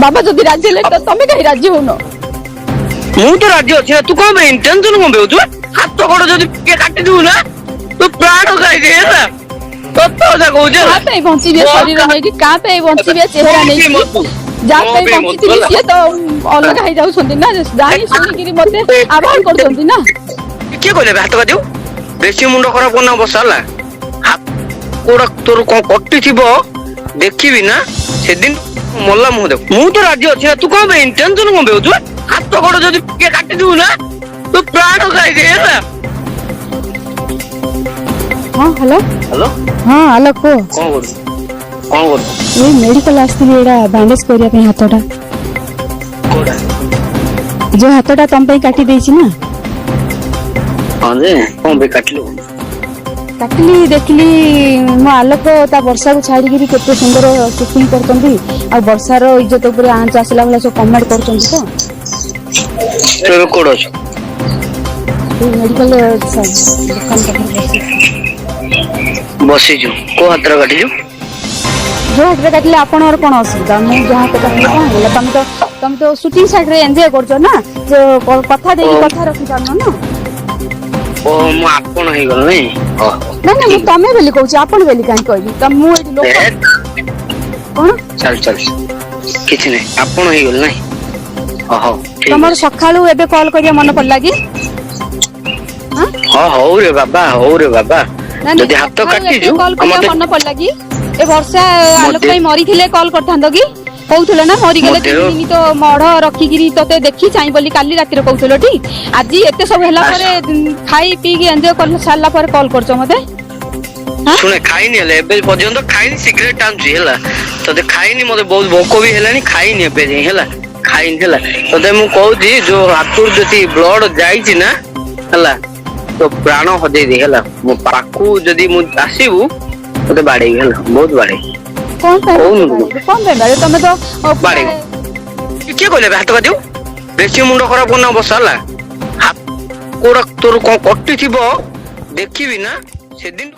ବାବା ଯଦି ରାଜି ହେଲେ ତ ତମେ କାହିଁ ରାଜି ହଉନ? ମୁଁ ତ ରାଜି ଅଛି ନା, ତୁ କଣ ପାଇଁ ଟେନସନ କଣ ପାଇଁ ହଉଛୁ? ହାତ ଗୋଡ ଯଦି ଟିକେ କାଟିଦବୁ ନା, ତୁ ପ୍ରାଣ ଖାଇଦେ ହେଲା। ସତ କଥା କହୁଛି ହେଲା। କାହା ପାଇଁ ବଞ୍ଚିବି ଏ ଶରୀର ନେଇକି? କାହା ପାଇଁ ବଞ୍ଚିବି ଏ ଚେହେରା ନେଇକି? ଯାହା ପାଇଁ ବଞ୍ଚିଥିଲି ସିଏ ତ ଅଲଗା ହେଇଯାଉଛନ୍ତି ନା, ଜାଣି ଶୁଣିକିରି ମତେ ଆହ୍ୱାନ କରୁଛନ୍ତି ନା। କିଏ କହିଲେ ଏବେ ହାତ କାଟିବୁ? ବେଶୀ ମୁଣ୍ଡ ଖରାପ କରନା ବସ ହେଲା। ହାତ ଗୋଡ ତୋର କଣ କଟିଥିବ ଦେଖିବି ନା ସେଦିନ ମଲା ମୁହଁ ଦେଖ। ମୁଁ ତ ରାଜି ଅଛି ନା, ତୁ କଣ ପାଇଁ ଟେନସନ କଣ ପାଇଁ ହଉଛୁ? ହାତ ଗୋଡ ଯଦି ଟିକେ କାଟିଦବୁ ନା, ତୁ ପ୍ରାଣ ଖାଇଦେ ହେଲା। ହଁ, ହ୍ୟାଲୋ। ହ୍ୟାଲୋ। ହଁ, ହ୍ୟାଲୋ, କୁହ। କଣ କରୁଛୁ, କଣ କରୁଛୁ? ଏଇ ମେଡିକାଲ ଆସିଥିଲି, ଏଇଟା ବ୍ୟାଣ୍ଡେଜ କରିବା ପାଇଁ ହାତଟା। କୋଉଟା? ଯୋଉ ହାତଟା ତମ ପାଇଁ କାଟି ଦେଇଛି ନା। ହଁ ଯେ, କଣ ପାଇଁ କାଟିଲୁ? କାଟିଲି, ଦେଖିଲି ମୋ ଆଲୋକ ତା ବର୍ଷାକୁ ଛାଡିକିରି କେତେ ସୁନ୍ଦର ସୁଟିଂ କରୁଛନ୍ତି, ଆଉ ବର୍ଷାର ଇଜ୍ଜତ ଉପରେ ଆଞ୍ଚ ଆସିଲା ଭଳିଆ ସବୁ କମେଣ୍ଟ କରୁଛନ୍ତି ତ। ତୁ ଏବେ କୋଉଠି ଅଛୁ? ଏଇ ମେଡିକାଲ ଦୋକାନ ପାଖରେ ବସିଛି। ବସିଛୁ? କୋଉ ହାତରେ କାଟିଛୁ? ଯୋଉ ହାତରେ କାଟିଲେ ଆପଣଙ୍କର କଣ ଅସୁବିଧା? ମୁଁ ଯାହା ହାତ କାଟିଲେ କଣ ହେଇଗଲା? ତମେ ତ ସୁଟିଂ ସାଇଡରେ ଏନ୍ଜୟ କରୁଛ ନା, ଯୋଉ କଥା ଦେଇକି କଥା ରଖିପାରୁନ ନା। ଓ, ମୁଁ ଆପଣ ହେଇଗଲ ନାଇଁ? ନା ନା, ମୁଁ ତମେ ବୋଲି କହୁଛି, ଆପଣ ବୋଲି କାହିଁ କହିବି ତ? ମୁଁ ଏଠି ଲୋକ କଣ? ଚାଲ ଚାଲ, କିଛି ନାହିଁ, ଆପଣ ହେଇଗଲ ନାଇଁ? ହଉ। ତମର ସକାଳୁ ଏବେ କଲ୍ କରିବା ମନେ ପଡିଲା କି? ହଁ, ହଉ ରେ ବାବା, ହଉ ରେ ବାବା। ଯଦି ହାତ କାଟିଛୁ କଲ୍ କରିବା ମନେ ପଡିଲା କି? ଏ ବର୍ଷା ଆଲୋକ ପାଇଁ ମରିଥିଲେ କଲ୍ କରିଥାନ୍ତ କି? କହୁଥିଲ ନା ମରିଗଲେ 3 ଦିନ ତ ମଢ ରଖିକିରି ତତେ ଦେଖି ଚାହିଁ ବୋଲି କାଲି ରାତିରେ କହୁଥିଲ ଟି? ଆଜି ଏତେ ସବୁ ହେଲା ପରେ, ଖାଇ ପିଇକି ଏନ୍ଜୟ କରି ସାରିଲା ପରେ କଲ୍ କରୁଛ ମତେ? ଶୁଣେ, ଖାଇନି ହେଲେ, ଏବେ ପର୍ଯ୍ୟନ୍ତ ଖାଇନି, ସିଗାରେଟ ଟାଣୁଛି ହେଲା। ତତେ ଖାଇନି, ମତେ ବହୁତ ଭୋକ ବି ହେଲାଣି, ଖାଇନି ଏବେ ଯାଇ ହେଲା, ଖାଇନି ହେଲା। ତତେ ମୁଁ କହୁଛି, ଯୋଉ ହାତରୁ ଯଦି ବ୍ଲଡ ଯାଇଛି ନା ହେଲା, ତୋ ପ୍ରାଣ ହଜେଇ ଦେ ହେଲା। ମୋ ପାଖକୁ ଯଦି ମୁଁ ଆସିବୁ, ତତେ ବାଡେଇବି ହେଲା, ବହୁତ ବାଡେଇବି। କଣ ପାଇଁ? କଣ ପାଇଁ ବାଡେଇବ? ତମେ ତ ବାଡେଇବି। କିଏ କହିଲେ ଏବେ ହାତ କାଟିବୁ? ବେଶୀ ମୁଣ୍ଡ ଖରାପ କରନା ବସ ହେଲା। ହାତ ଗୋଡ ତୋର କଣ କଟିଥିବ ଦେଖିବି ନା ସେଦିନ।